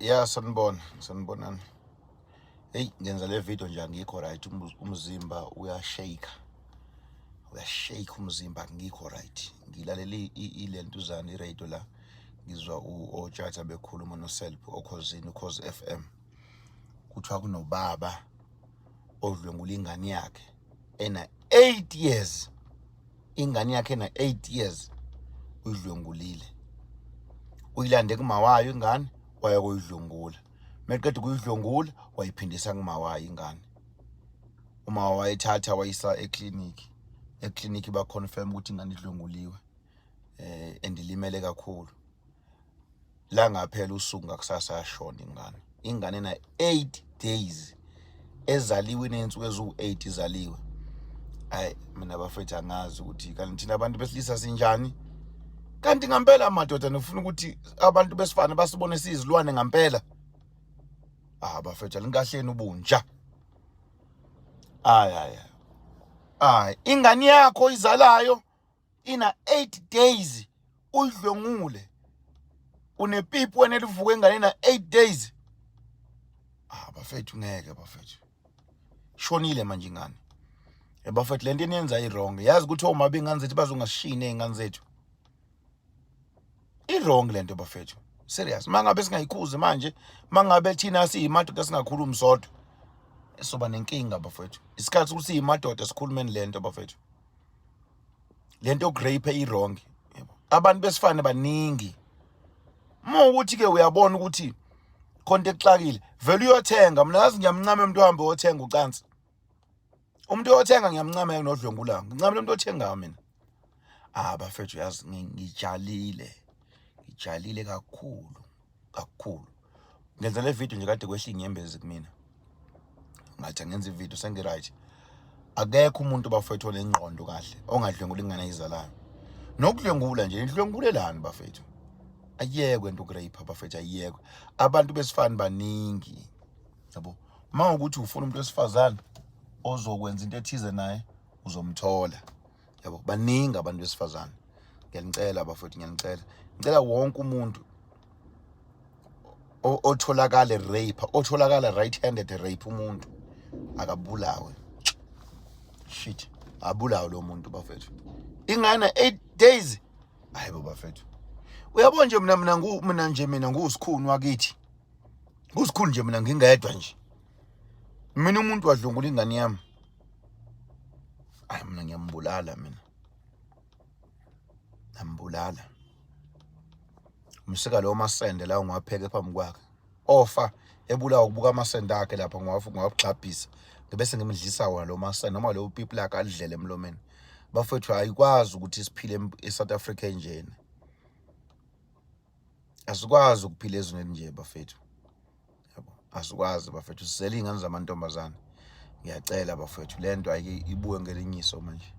Ya, sanibona, sanibonani. Hey, ngenza le video nje angikho right, umzimba uyashake. Uyashake umzimba, angikho right. Ngilalela ilentuzana i-radio la. Ngizwa oTshatha bekhuluma noSelp okhozini uKhozi FM. Kuthiwa kunobaba odlwengula ingane yakhe ena 8 years. Ingane yakhe ena 8 years uyidlwengulile. Uyilande kumawayo ingane waya kuyidlwengula. Meqeda ukuyidlwengula wayiphindisa kumawayo ingane. Uma wayithatha wayisa eclinic. Eclinic ba confirm ukuthi ingane idlwenguliwe. And ilimele kakhulu. La ngaphela usuku ngakusasa yashona ingane. Ingane na 8 days ezaliwe inensuku eziwu-8 izaliwe. Hayi mina bafethu angazi ukuthi kanti thina abantu besilisa sinjani. Kanti ngampela madoda nifuna ukuthi abantu besifana basibone siyizilwane ngampela. Ah bafethu alinkahleni ubunja. Ay ay. Ay, ingane yakho izalayo ina 8 days uyidlwengule. Unepipi wena elivuka enganeni na 8 days. Ah bafethu ngeke bafethu. Shonile manje ingane. Bafethu lento eniyenza i wrong. Yazi ukuthi omama bengane zethu bazongasishini nezingane zethu. I wrong lento bafethu. Serious. Mangabe singayikhuzi manje, mangabe thina siyimadoda singakhulumi sodwa. Soba nenkinga bafethu. Isikhathi ukuthi siyimadoda sikhulumeni lento bafethu. Lento yoku-rape i wrong. Yebo. Abantu besifane baningi. Uma ukuthi ke uyabona ukuthi khonto exakile, vele uyothenga. Mina yazi ngiyamncama umuntu ohambe uyothenga ucansi. Umuntu oyothenga ngiyamncama nodlwengula. Ngincamela umuntu othengayo mina. Ah bafethu yazi ngijalile. Ngijalile kakhulu, kakhulu. Ngenza le video nje kade kwehla inyembezi kumina. Ngathi angenza i-video sengi right. Akekho umuntu bafethu onengqondo kahle ongadlwengula ingane ayizalayo. Nokudlwengula nje, nidlwengulelani bafethu? Ayiyekwe into uku-rape bafethu, ayiyekwe. Abantu besifani baningi. Yabo. Uma ukuthi ufuna umuntu wesifazane ozokwenza into ethize naye uzomthola. Yabo, baningi abantu besifazane. Ngiyanicela bafethu, ngiyanicela. Ngicela wonke umuntu otholakala rape, otholakala right handed rape umuntu akabulawe. Shit, abulawe lo muntu bafethu. Ingane 8 days. Hayibo bafethu. Uyabona nje mina mina ngu mina nje mina ngusikhuni wakithi. Ngusikhuni nje mina ngingedwa nje. Mina umuntu wadlungula ingane yami. Hayi mina ngiyambulala mina. Ngiyambulala. Umsika lo masende la ngiwapheke phambi kwakhe. Ofa ebulawa ukubuka amasende akhe lapha ngiwagxabhisa. Ngibese ngimdlisa wona lo masende noma lo pipi lakhe alidlele emlomeni. Bafethu ayikwazi ukuthi siphile eSouth Africa enjena. Asikwazi ukuphila ezweni elinje bafethu. Yabo, asikwazi bafethu, sizele iy'ngane zamantombazane. Ngiyacela bafethu lento ayike ibuke ngelinye iso manje.